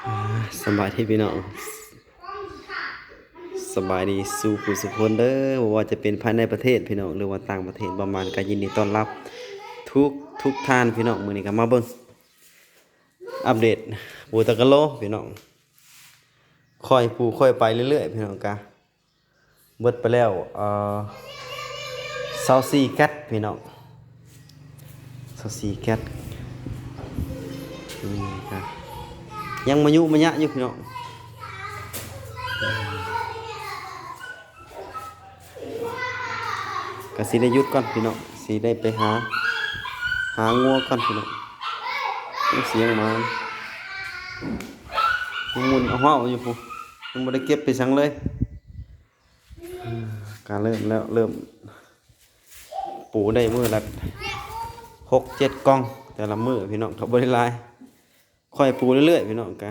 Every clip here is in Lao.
ອ່າ ສະບາຍດີພີ່ນ້ອງ ສະບາຍດີສູ່ຜູ້ສູ່ຄົນເດີ ບໍ່ວ່າຈະເປັນພາຍໃນປະເທດພີ່ນ້ອງ ຫຼືວ່າຕ່າງປະເທດ ປະມານ ກໍຍິນດີຕ້ອນຮັບທຸກ ທຸກທ່ານພີ່ນ້ອງ. ມື້ນີ້ກໍມາເບິ່ງອັບເດດປູຕາກະໂລພີ່ນ້ອງ ຄ່ອຍປູຄ່ອຍໄປເລື້ອຍໆ ພີ່ນ້ອງ. ກະເບິດໄປແລ້ວ ເອີ ຊາວສີ່ແກັດພີ່ນ້ອງ ຊາວສີ່ແກັດ. ນີ້ກະຍັງມາຍຸມາຍະຢູ່ພີ່ນ້ອງ. ກະຊິໄດ້ຢຸດກ່ອນພີ່ນ້ອງ ຊິໄດ້ໄປຫາ ຫາງົວກ່ອນພີ່ນ້ອງ. ໂອ້ ສຽງໝາ ຍັງໝຸ່ນເອົາເຮົາຢູ່ພຸ້ນ ຍັງບໍ່ໄດ້ເກັບໄປສັງເລີຍ. ກະເລີ່ມແລ້ວ ເລີ່ມປູໄດ້ມື້ລະຫົກເຈັດກ່ອງແຕ່ລະມື້ພີ່ນ້ອງ ກໍບໍ່ໄດ້ຫຼາຍ. ຄ່ອຍປູເລື້ອຍໆ ພີ່ນ້ອງ ກະ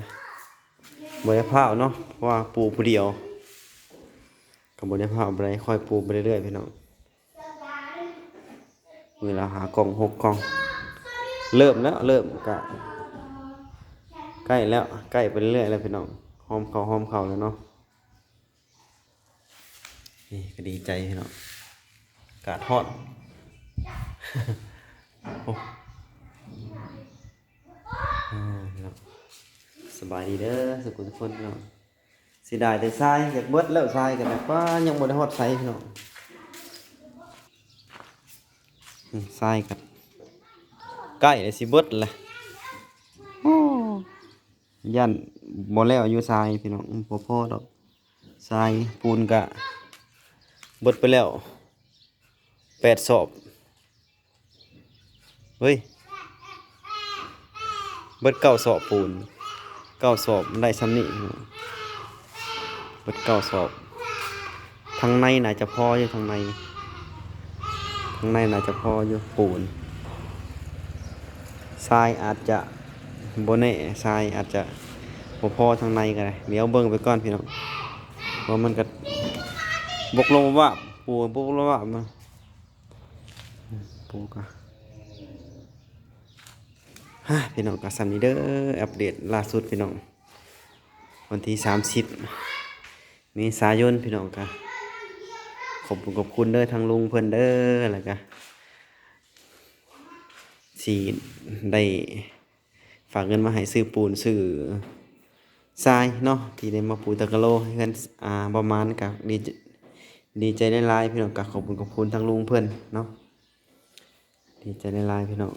ບໍ່ໄດ້ພ້າວເນາະ ເພາະວ່າປູຜູ້ດຽວ ກໍບໍ່ໄດ້ພ້າວປານໃດ ຄ່ອຍປູໄປເລື້ອຍໆ ພີ່ນ້ອງ. ມື້ລະຫ້າກ່ອງຫົກກ່ອງ ເລີ່ມແລ້ວ ເລີ່ມກະໃກ້ແລ້ວ ໃກ້ໄປເລື້ອຍໆ ແລ້ວພີ່ນ້ອງ ຫອມເຂົ້າຫອມເຂົ້າແລ້ວເນາະ. ນີ້ກໍດີໃຈພີ່ນ້ອງ ອາກາດຮ້ອນ. ໂອ້ ອ່າ ພີ່ນ້ອງ ສະບາຍດີເດີ ສຸກຄົນທຸກຄົນພີ່ນ້ອງ. ເສຍດາຍແຕ່ຊາຍ ຢາກເບິດແລ້ວຊາຍກໍໄດ້ ປ້າ ຍັງບໍ່ໄດ້ຮອດໃສພີ່ນ້ອງ. ນີ້ຊາຍກໍໃກ້ແລ້ວ ຊິເບິດແລ້ວ. ໂອ້ ຢ້ານບໍ່ແລ້ວຢູ່ຊາຍພີ່ນ້ອງ ບໍ່ພໍດອກ. ຊາຍປູນກະເບິດໄປແລ້ວແປດສອບ ເຮີ້ຍ ເບິດເກົ້າສອບປູນ ເກົ້າສອບ ມັນໄດ້ຊ່ຳນີ້ ເບິດເກົ້າສອບ. ທາງໃນໜ້າຈະພໍຢູ່ ທາງໃນ ທາງໃນໜ້າຈະພໍຢູ່ປູນ. ຊາຍອາດຈະ ບໍ່ແນ່ ຊາຍອາດຈະບໍ່ພໍທາງໃນກໍໄດ້ ດຽວເບິ່ງໄປກ່ອນພີ່ນ້ອງ ເພາະມັນກໍບົກລົງວາບ ປູບົກລົງວາບມາ ປູກໍ ຮະ ພີ່ນ້ອງ ກໍຊ່ຳນີ້ເດີ ອັບເດດລ່າສຸດພີ່ນ້ອງ ວັນທີສາມສິບ ເມສາຍົນ ພີ່ນ້ອງ. ກະຂອບຄຸນຂອບຄຸນເດີທາງລຸງເພິ່ນເດີ ແລ້ວກະຊິໄດ້ຝາກເງິນມາໃຫ້ຊື້ປູນຊື້ຊາຍເນາະ ທີ່ໄດ້ມາປູຕາກະໂລໃຫ້ເຮືອນ ອ່າ ບໍ່ມານ. ກະດີ ດີໃຈຫຼາຍໆ ພີ່ນ້ອງ. ກະຂອບຄຸນຂອບຄຸນທາງລຸງເພິ່ນເນາະ ດີໃຈຫຼາຍໆ ພີ່ນ້ອງ.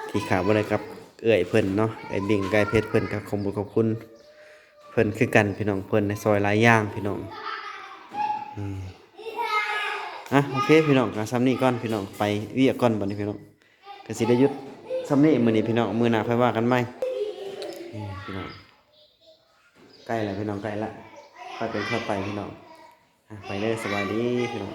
ທີ່ຂາດບໍ່ໄດ້ກັບເອື້ອຍເພິ່ນເນາະ ເອື້ອຍເບັງ ເອື້ອຍເພັດ ເພິ່ນກໍຂອບບຸນຂອບຄຸນເພິ່ນຄືກັນພີ່ນ້ອງ. ເພິ່ນໄດ້ຊ່ອຍຫຼາຍຢ່າງພີ່ນ້ອງ. ອືມ ອ່ະ ໂອເຄພີ່ນ້ອງ ກໍຊ່ຳນີ້ກ່ອນພີ່ນ້ອງ ໄປວຽກກ່ອນບັດນີ້ພີ່ນ້ອງ. ກໍຊິໄດ້ຢຸດຊ່ຳນີ້ມື້ນີ້ພີ່ນ້ອງ ມື້ໜ້າຄ່ອຍວ່າກັນໃໝ່. ອືມ ພີ່ນ້ອງ ໃກ້ແລ້ວພີ່ນ້ອງ ໃກ້ແລ້ວ ຄ່ອຍເປັນຄ່ອຍໄປພີ່ນ້ອງ. ອ່ະ ໄປເດີ ສະບາຍດີພີ່ນ້ອງ.